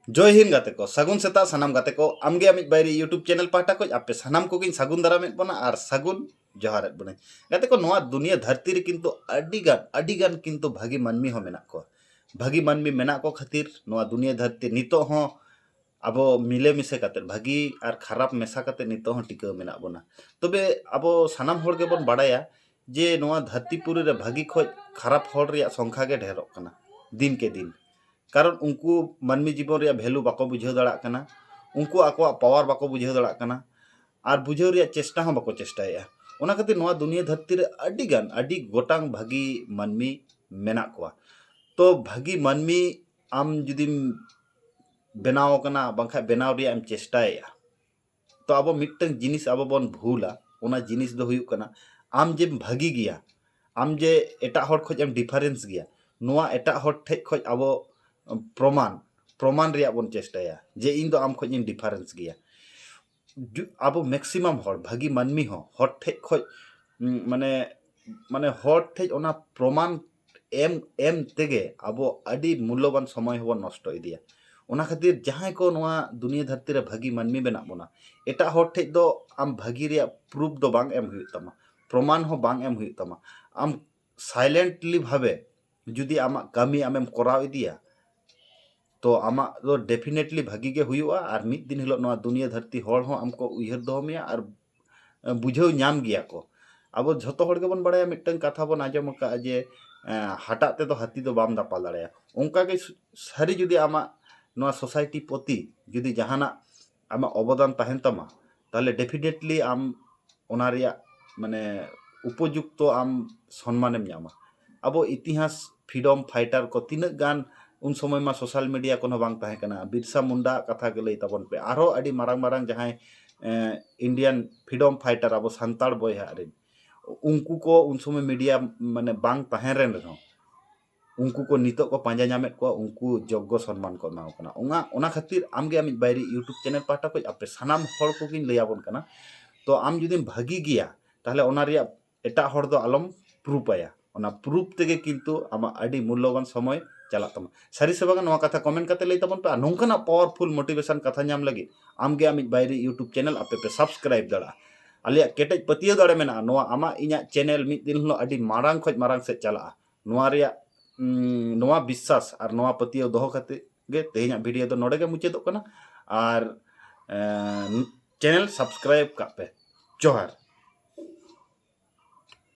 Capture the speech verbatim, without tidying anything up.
ᱡᱚᱭ ᱦᱤᱱᱫ ᱜᱟᱛᱮ ᱠᱚ, ᱥᱟᱹᱜᱩᱱ ᱥᱮᱛᱟᱜ ᱥᱟᱱᱟᱢ ᱜᱟᱛᱮ ᱠᱚ᱾ ᱟᱢᱜᱮ ᱟᱢᱤᱡ ᱵᱟᱭᱨᱤ YouTube ᱪᱮᱱᱮᱞ ᱯᱟᱦᱴᱟ ᱠᱷᱚᱱ ᱟᱯᱮ ᱥᱟᱱᱟᱢ ᱠᱚᱜᱮᱧ ᱥᱟᱹᱜᱩᱱ ᱫᱟᱨᱟᱢᱮᱫ ᱵᱚᱱᱟ ᱟᱨ ᱥᱟᱹᱜᱩᱱ ᱡᱚᱦᱟᱨᱮᱫ ᱵᱚᱱᱟᱹᱧ᱾ ᱜᱟᱛᱮ ᱠᱚ, ᱱᱚᱣᱟ ᱫᱩᱱᱤᱭᱟᱹ ᱫᱷᱟᱹᱨᱛᱤ ᱨᱮ ᱠᱤᱱᱛᱩ ᱟᱹᱰᱤ ᱜᱟᱱ, ᱟᱹᱰᱤ ᱜᱟᱱ ᱠᱤᱱᱛᱩ ᱵᱷᱟᱹᱜᱤ ᱢᱟᱹᱱᱢᱤ ᱦᱚᱸ ᱢᱮᱱᱟᱜ ᱠᱚᱣᱟ᱾ ᱵᱷᱟᱹᱜᱤ ᱢᱟᱹᱱᱢᱤ ᱢᱮᱱᱟᱜ ᱠᱚ ᱠᱷᱟᱹᱛᱤᱨ ᱱᱚᱣᱟ ᱫᱩᱱᱤᱭᱟᱹ ᱫᱷᱟᱹᱨᱛᱤ ᱱᱤᱛᱚᱜ ᱦᱚᱸ ᱟᱵᱚ ᱢᱤᱞᱮᱢᱤᱥᱮ ᱠᱟᱛᱮ, ᱵᱷᱟᱹᱜᱤ ᱟᱨ ᱠᱷᱟᱨᱟᱯ ᱢᱮᱥᱟ ᱠᱟᱛᱮ ᱱᱤᱛᱚᱜ ᱦᱚᱸ ᱴᱤᱠᱟᱹᱣ ᱢᱮᱱᱟᱜ ᱵᱚᱱᱟ᱾ ᱛᱚᱵᱮ ᱟᱵᱚ ᱥᱟᱱᱟᱢ ᱦᱚᱲ ᱜᱮᱵᱚᱱ ᱵᱟᱲᱟᱭᱟ ᱡᱮ ᱱᱚᱣᱟ ᱫᱷᱟᱹᱨᱛᱤ ᱯᱩᱨᱤ ᱨᱮ ᱵᱷᱟᱹᱜᱤ ᱠᱷᱚᱡ ᱠᱷᱟᱨᱟᱯ ᱦᱚᱲ ᱨᱮᱭᱟᱜ ᱥᱚᱝᱠᱷᱟ ᱜᱮ ᱰᱷᱮᱨᱚᱜ ᱠᱟᱱᱟ ᱫᱤᱱ ᱠᱮ ᱫᱤᱱ᱾ ᱠᱟᱨᱚᱱ ᱩᱱᱠᱩ ᱢᱟᱹᱱᱢᱤ ᱡᱤᱵᱚᱱ ᱨᱮᱭᱟᱜ ᱵᱷᱮᱞᱩ ᱵᱟᱠᱚ ᱵᱩᱡᱷᱟᱹᱣ ᱫᱟᱲᱮᱭᱟᱜ ᱠᱟᱱᱟ, ᱩᱱᱠᱩ ᱟᱠᱚᱣᱟᱜ ᱯᱟᱣᱟᱨ ᱵᱟᱠᱚ ᱵᱩᱡᱷᱟᱹᱣ ᱫᱟᱲᱮᱭᱟᱜ ᱠᱟᱱᱟ, ᱟᱨ ᱵᱩᱡᱷᱟᱹᱣ ᱨᱮᱭᱟᱜ ᱪᱮᱥᱴᱟ ᱦᱚᱸ ᱵᱟᱠᱚ ᱪᱮᱥᱴᱟᱭᱮᱫᱼᱟ᱾ ᱚᱱᱟ ᱠᱷᱟᱹᱛᱤᱨ ᱱᱚᱣᱟ ᱫᱩᱱᱤᱭᱟᱹ ᱫᱷᱟᱹᱨᱛᱤ ᱨᱮ ᱟᱹᱰᱤ ᱜᱟᱱ, ᱟᱹᱰᱤ ᱜᱚᱴᱟᱝ ᱵᱷᱟᱹᱜᱤ ᱢᱟᱹᱱᱢᱤ ᱢᱮᱱᱟᱜ ᱠᱚᱣᱟ᱾ ᱛᱚ ᱵᱷᱟᱹᱜᱤ ᱢᱟᱹᱱᱢᱤ ᱟᱢ ᱡᱩᱫᱤᱢ ᱵᱮᱱᱟᱣ ᱟᱠᱟᱱᱟ, ᱵᱟᱝᱠᱷᱟᱱ ᱵᱮᱱᱟᱣ ᱨᱮᱭᱟᱜ ᱮᱢ ᱪᱮᱥᱴᱟᱭᱮᱫᱼᱟ, ᱛᱚ ᱟᱵᱚ ᱢᱤᱫᱴᱟᱝ ᱡᱤᱱᱤᱥ ᱟᱵᱚ ᱵᱚᱱ ᱵᱷᱩᱞᱟ, ᱚᱱᱟ ᱡᱤᱱᱤᱥ ᱫᱚ ᱦᱩᱭᱩᱜ ᱠᱟᱱᱟ ᱟᱢ ᱡᱮᱢ ᱵᱷᱟᱹᱜᱤ ᱜᱮᱭᱟ, ᱟᱢ ᱡᱮ ᱮᱴᱟᱜ ᱦᱚᱲ ᱠᱷᱚᱡ ᱮᱢ ᱰᱤᱯᱷᱟᱨᱮᱱᱥ ᱜᱮᱭᱟ, ᱱᱚᱣᱟ ᱮᱴᱟᱜ ᱦᱚᱲ ᱴᱷᱮᱡ ᱠᱷᱚᱡ ᱟᱵᱚ ᱯᱨᱚᱢᱟᱱ, ᱯᱨᱚᱢᱟᱱ ᱨᱮᱭᱟᱜ ᱵᱚᱱ ᱪᱮᱥᱴᱟᱭᱟ ᱡᱮ ᱤᱧ ᱫᱚ ᱟᱢ ᱠᱷᱚᱡ ᱤᱧ ᱰᱤᱯᱷᱟᱨᱮᱱᱥ ᱜᱮᱭᱟ᱾ ᱡᱩ-, ᱟᱵᱚ ᱢᱮᱠᱥᱤᱢᱟᱢ ᱦᱚᱲ, ᱵᱷᱟᱹᱜᱤ ᱢᱟᱹᱱᱢᱤ ᱦᱚᱸ ᱦᱚᱲ ᱴᱷᱮᱡ ᱠᱷᱚᱡ, ᱩᱸ, ᱢᱟᱱᱮ, ᱢᱟᱱᱮ ᱦᱚᱲ ᱴᱷᱮᱡ ᱚᱱᱟ ᱯᱨᱚᱢᱟᱱ ᱮᱢ, ᱮᱢ ᱛᱮᱜᱮ ᱟᱵᱚ ᱟᱹᱰᱤ ᱢᱩᱞᱞᱚᱵᱟᱱ ᱥᱚᱢᱚᱭ ᱦᱚᱸᱵᱚᱱ ᱱᱚᱥᱴᱚ ᱤᱫᱤᱭᱟ᱾ ᱚᱱᱟ ᱠᱷᱟᱹᱛᱤᱨ ᱡᱟᱦᱟᱸᱭ ᱠᱚ ᱱᱚᱣᱟ ᱫᱩᱱᱤᱭᱟᱹ ᱫᱷᱟᱹᱨᱛᱤ ᱨᱮ ᱵᱷᱟᱹᱜᱤ ᱢᱟᱹᱱᱢᱤ ᱢᱮᱱᱟᱜ ᱵᱚᱱᱟ, ᱮᱴᱟᱜ ᱦᱚᱲ ᱴᱷᱮᱡ ᱫᱚ ᱟᱢ ᱵᱷᱟᱹᱜᱤ ᱨᱮᱭᱟᱜ ᱯᱨᱩᱯ ᱫᱚ ᱵᱟᱝ ᱮᱢ ᱦᱩᱭᱩᱜ ᱛᱟᱢᱟ, ᱯᱨᱚᱢᱟᱱ ᱦᱚᱸ ᱵᱟᱝ ᱮᱢ ᱦᱩᱭᱩᱜ ᱛᱟᱢᱟ᱾ ᱟᱢ ᱥᱟᱭᱞᱮᱱᱴᱞᱤ ᱵᱷᱟᱵᱮ ᱡᱩᱫᱤ ᱟᱢᱟᱜ ᱠᱟᱹᱢᱤ ᱟᱢᱮᱢ ᱠᱚᱨᱟᱣ ᱤᱫᱤᱭᱟ, ᱛᱚ ᱟᱢᱟᱜ ᱫᱚ ᱰᱮᱯᱷᱤᱱᱮᱴᱞᱤ ᱵᱷᱟᱹᱜᱤ ᱜᱮ ᱦᱩᱭᱩᱜᱼᱟ᱾ ᱟᱨ ᱢᱤᱫ ᱫᱤᱱ ᱦᱤᱞᱳᱜ ᱱᱚᱣᱟ ᱫᱩᱱᱤᱭᱟᱹ ᱫᱷᱟᱹᱨᱛᱤ ᱦᱚᱲ ᱦᱚᱸ ᱟᱢ ᱠᱚ ᱩᱭᱦᱟᱹᱨ ᱫᱚᱦᱚ ᱢᱮᱭᱟ ᱟᱨ ᱵᱩᱡᱷᱟᱹᱣ ᱧᱟᱢ ᱜᱮᱭᱟ ᱠᱚ᱾ ᱟᱵᱚ ᱡᱷᱚᱛᱚ ᱦᱚᱲ ᱜᱮᱵᱚᱱ ᱵᱟᱲᱟᱭᱟ, ᱢᱤᱫᱴᱟᱝ ᱠᱟᱛᱷᱟ ᱵᱚᱱ ᱟᱸᱡᱚᱢ ᱟᱠᱟᱫᱼᱟ ᱡᱮ, ᱮᱸ, ᱦᱟᱴᱟᱜ ᱛᱮᱫᱚ ᱦᱟᱹᱛᱤ ᱫᱚ ᱵᱟᱢ ᱫᱟᱯᱟᱞ ᱫᱟᱲᱮᱭᱟᱜᱼᱟ᱾ ᱚᱱᱠᱟᱜᱮ ᱥ-, ᱥᱟᱹᱨᱤ ᱡᱩᱫᱤ ᱟᱢᱟᱜ ᱱᱚᱣᱟ ᱥᱳᱥᱟᱭᱴᱤ ᱯᱨᱚᱛᱤ ᱡᱩᱫᱤ ᱡᱟᱦᱟᱱᱟᱜ ᱟᱢᱟᱜ ᱚᱵᱚᱫᱟᱱ ᱛᱟᱦᱮᱱ ᱛᱟᱢᱟ, ᱛᱟᱦᱚᱞᱮ ᱰᱮᱯᱷᱤᱱᱮᱴᱞᱤ ᱟᱢ ᱚᱱᱟ ᱨᱮᱭᱟᱜ, ᱢᱟᱱᱮ, ᱩᱯᱚᱡᱩᱠᱛᱚ ᱟᱢ ᱥᱚᱱᱢᱟᱱᱮᱢ ᱧᱟᱢᱟ᱾ ᱟᱵᱚ ᱤᱛᱤᱦᱟᱥ, ᱯᱷᱨᱤᱰᱚᱢ ᱯᱷᱟᱭᱴᱟᱨ ᱠᱚ ᱛᱤᱱᱟᱹᱜ ᱜᱟᱱ, ᱩᱱ ᱥᱚᱢᱚᱭ ᱢᱟ ᱥᱳᱥᱟᱞ ᱢᱤᱰᱤᱭᱟ ᱠᱚᱦᱚᱸ ᱵᱟᱝ ᱛᱟᱦᱮᱸ ᱠᱟᱱᱟ᱾ ᱵᱤᱨᱥᱟ ᱢᱩᱱᱰᱟ ᱟᱜ ᱠᱟᱛᱷᱟ ᱜᱮ ᱞᱟᱹᱭ ᱛᱟᱵᱚᱱ ᱯᱮ, ᱟᱨᱦᱚᱸ ᱟᱹᱰᱤ ᱢᱟᱨᱟᱝ ᱢᱟᱨᱟᱝ ᱡᱟᱦᱟᱸᱭ, ᱮᱸ, ᱤᱱᱰᱤᱭᱟᱱ ᱯᱷᱨᱤᱰᱚᱢ ᱯᱷᱟᱭᱴᱟᱨ ᱟᱵᱚ ᱥᱟᱱᱛᱟᱲ ᱵᱚᱭᱦᱟ ᱨᱮᱱ, ᱩᱱᱠᱩ ᱠᱚ ᱩᱱ ᱥᱚᱢᱚᱭ ᱢᱤᱰᱤᱭᱟ, ᱢᱟᱱᱮ, ᱵᱟᱝ ᱛᱟᱦᱮᱸ ᱨᱮᱱ ᱨᱮᱦᱚᱸ ᱩᱱᱠᱩ ᱠᱚ ᱱᱤᱛᱚᱜ ᱠᱚ ᱯᱟᱸᱡᱟ ᱧᱟᱢᱮᱫ ᱠᱚᱣᱟ, ᱩᱱᱠᱩ ᱡᱳᱜᱽᱜᱚ ᱥᱚᱱᱢᱟᱱ ᱠᱚ ᱮᱢᱟ ᱠᱚ ᱠᱟᱱᱟ᱾ ᱚᱱᱟ, ᱚᱱᱟ ᱠᱷᱟᱹᱛᱤᱨ ᱟᱢᱜᱮ ᱟᱢᱤᱡ ᱵᱟᱭᱨᱤ YouTube ᱪᱮᱱᱮᱞ ᱯᱟᱦᱴᱟ ᱠᱷᱚᱱ ᱟᱯᱮ ᱥᱟᱱᱟᱢ ᱦᱚᱲ ᱠᱚᱜᱮᱧ ᱞᱟᱹᱭ ᱟᱵᱚᱱ ᱠᱟᱱᱟ, ᱛᱚ ᱟᱢ ᱡᱩᱫᱤᱢ ᱵᱷᱟᱹᱜᱤ ᱜᱮᱭᱟ, ᱛᱟᱦᱚᱞᱮ ᱚᱱᱟ ᱨᱮᱭᱟᱜ ᱮᱴᱟᱜ ᱦᱚᱲ ᱫᱚ ᱟᱞᱚᱢ ᱯᱨᱩᱯ ᱟᱭᱟ᱾ ᱚᱱᱟ ᱯᱨᱩᱯ ᱛᱮᱜᱮ ᱠᱤᱱᱛᱩ ᱟᱢᱟᱜ ᱟᱹᱰᱤ ᱢᱩᱞᱞᱚᱵᱟᱱ ᱥᱚᱢᱚᱭ ᱪᱟᱞᱟᱜ ᱛᱟᱢᱟ᱾ ᱥᱟᱹᱨᱤ ᱥᱮ ᱵᱟᱝᱟ, ᱱᱚᱣᱟ ᱠᱟᱛᱷᱟ ᱠᱚᱢᱮᱱᱴ ᱠᱟᱛᱮ ᱞᱟᱹᱭ ᱛᱟᱵᱚᱱ ᱯᱮ᱾ ᱟᱨ ᱱᱚᱝᱠᱟᱱᱟᱜ ᱯᱟᱣᱟᱨᱯᱷᱩᱞ ᱢᱳᱴᱤᱵᱷᱮᱥᱚᱱ ᱠᱟᱛᱷᱟ ᱧᱟᱢ ᱞᱟᱹᱜᱤᱫ ᱟᱢᱜᱮ ᱟᱢᱤᱡ ᱵᱟᱭᱨᱤ ᱤᱭᱩᱴᱩᱵᱽ ᱪᱮᱱᱮᱞ ᱟᱯᱮ ᱯᱮ ᱥᱟᱵᱥᱠᱨᱟᱭᱤᱵ ᱫᱟᱲᱮᱭᱟᱜᱼᱟ᱾ ᱟᱞᱮᱭᱟᱜ ᱠᱮᱴᱮᱡ ᱯᱟᱹᱛᱭᱟᱹᱣ ᱫᱟᱲᱮ ᱢᱮᱱᱟᱜᱼᱟ, ᱱᱚᱣᱟ ᱟᱢᱟᱜ ᱤᱧᱟᱹᱜ ᱪᱮᱱᱮᱞ ᱢᱤᱫ ᱫᱤᱱ ᱦᱤᱞᱳᱜ ᱟᱹᱰᱤ ᱢᱟᱲᱟᱝ ᱠᱷᱚᱱ ᱢᱟᱲᱟᱝ ᱥᱮᱫ ᱪᱟᱞᱟᱜᱼᱟ᱾ ᱱᱚᱣᱟ ᱨᱮᱭᱟᱜ ᱩᱸ, ᱱᱚᱣᱟ ᱵᱤᱥᱥᱟᱥ ᱟᱨ ᱱᱚᱣᱟ ᱯᱟᱹᱛᱭᱟᱹᱣ ᱫᱚᱦᱚ ᱠᱟᱛᱮ ᱜᱮ ᱛᱮᱦᱮᱧᱟᱜ ᱵᱷᱤᱰᱤᱭᱳ ᱫᱚ ᱱᱚᱰᱮ ᱜᱮ ᱢᱩᱪᱟᱹᱫᱚᱜ ᱠᱟᱱᱟ᱾ ᱟᱨ ᱪᱮᱱᱮᱞ ᱥᱟᱵᱥᱠᱨᱟᱭᱤᱵ ᱠᱟᱜ ᱯᱮ᱾ ᱡᱚᱦᱟᱨ᱾